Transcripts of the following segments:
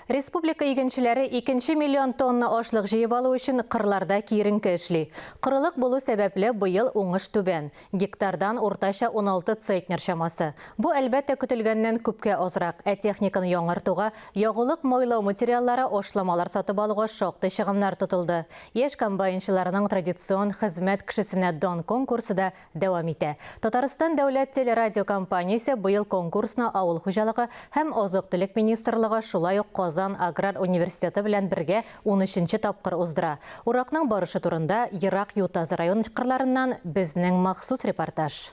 Республика игенчеләре икенче миллион тонна ашлык җыеп алу өчен кырларда киеренке эшли. Корылык булу сәбәпле, быел уңыш түбән, гектардан уртача 16 центнер чамасы. Бу, әлбәттә, көтелгәннән күпкә азрак, ә техниканы яңартуга, ягулык-майлау материаллары, ашламалар сатып алуга шактый чыгымнар тотылды. Яшь комбайнчыларның традицион Хезмәт кешесенә дан конкурсы да дәвам итә. Татарстан дәүләт телерадиокомпаниясе быел конкурсны Авыл хуҗалыгы һәм азык-төлек министрлыгы, шулай ук Казан аграр университеты белән бергә унөченче тапкыр уздыра. Уракның барышы турында ерак Ютазы район кырларыннан безнең махсус репортаж.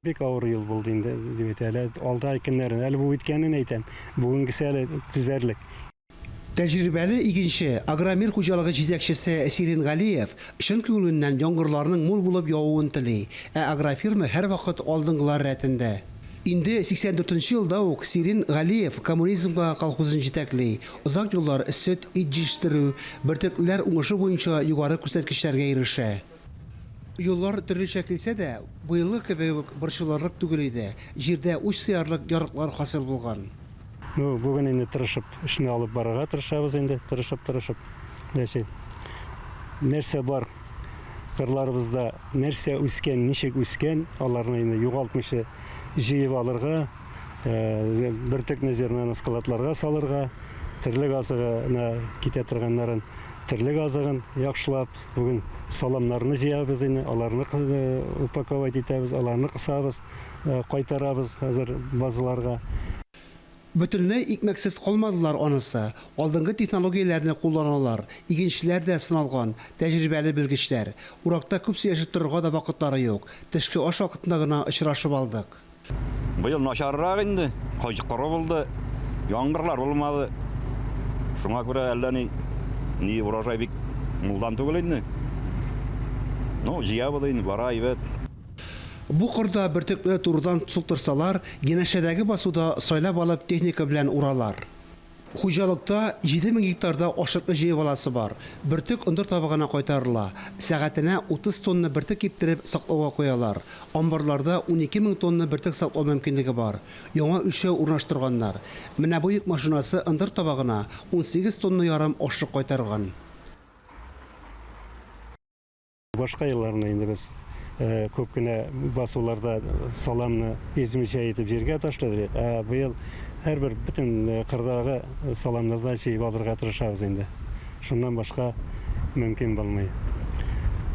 Бик авыр ел булды инде, дип әйтә. Әле алда көннәрен, әле бу үткәнен әйтәм, бүгенгесе әле түзәрлек. Тәҗрибәле игенче, Агромир хуҗалыгы җитәкчесе Сирин Галиев чын күңеленнән яңгырларның мул булып явуын тели, ә агрофирма һәрвакыт алдынгылар рәтендә. Инде 84 нче елда ук Сирин Галиев Коммунизмга колхозын җитәкли, озак еллар сөт, ит җитештерү, бөртеклеләр уңышы буенча югары күрсәткечләргә ирешә. Еллар төрлечә килсә дә, быелгы кебек үк борчылырлык түгел иде, җирдә уч сыярлык ярыклар хасил булган. Ну, бүген инде тырышып эшне алып барырга тырышабыз инде, тырышып-тырышып. Значит, нәрсә бар кырларыбызда, нәрсә үскән, ничек үскән, аларны инде югалтмыйча җыеп алырга, э, бөртекне зернаны складларга салырга, терлек азыгына китә торганнарын, терлек азыгын яхшылап, бүген саламнарны җыябыз инде, аларны э, упаковать итәбез, аларны кысабыз, э, кайтарабыз хәзер базаларга. Бөтенләй икмәксез калмадылар анысы. Алдынгы технологияләрне кулланалар. Игенчеләр дә сыналган, тәҗрибәле белгечләр. Уракта күп сөйләшеп торырга да вакытлары юк. Төшке аш вакытында гына очрашып алдык. Быел начаррак инде. Кыш коры булды. Яңгырлар булмады. Шуңа күрә әллә ни, ни урожай бик мулдан түгел инде. Ну, җыябыз инде, бара әйбәт. Бу кырда бөртекне турыдан суктырсалар, янәшәдәге басуда сайлап алып техника белән уралар. Хуҗалыкта 7000 гектарда ашлыкны җыеп аласы бар. Бөртек ындыр табагына кайтарыла. Сәгатенә 30 тонна бөртек киптереп саклауга куялар. Амбарларда 12 мең тонна бөртек саклау мөмкинлеге бар. Яңа үлчәү урнаштырганнар. Менә бу йөк машинасы ындыр табагына 18 тонна ярым ашлык кайтарган. Башка елларны инде без күп кенә басуларда саламны измичә итеп җиргә ташладык. Ә быел һәрбер бөтен кырдагы саламнардан җыеп алырга тырышабыз инде. Шуннан башка мөмкин булмый.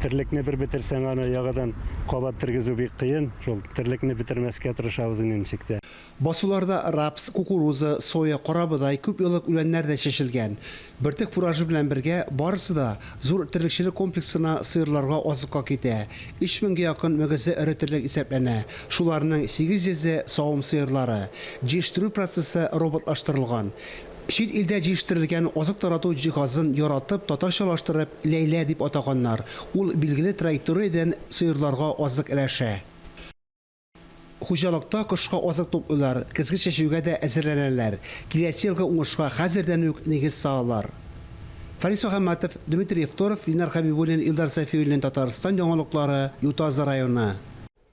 Терлекне бер бетерсәң, аны яңадан кабат тергезү бик кыен. Шул терлекне бетермәскә тырышабыз инде ничек тә. Басуларда рапс, кукуруза, соя, карабодай, күпьеллык үләннәр дә чәчелгән. Бөртек фуражы белән бергә барысы да зур терлекчелек комплексына сыерларга азыкка китә. Өч меңгә якын мөгезле эре терлек исәпләнә, шуларның 800 е савым сыерлары. Җитештерү процессы роботлаштырылган. Чит илдә җитештерелгән азык тарату җиһазын яратып, татарчалаштырып, Ләйлә дип атаганнар. Ул билгеле траекториядән сыерларга азык өләшә. Хуҗалыкта кышка азык туплыйлар, көзге чәчүгә дә әзерләнәләр. Киләсе елгы уңышка хәзердән үк нигез салалар. Фарис Мөхәммәтов, Дмитрий Евторов, Ленар Хәбибуллин, Илдар Сафиуллин, Татарстан яңалыклары, Ютазы районы.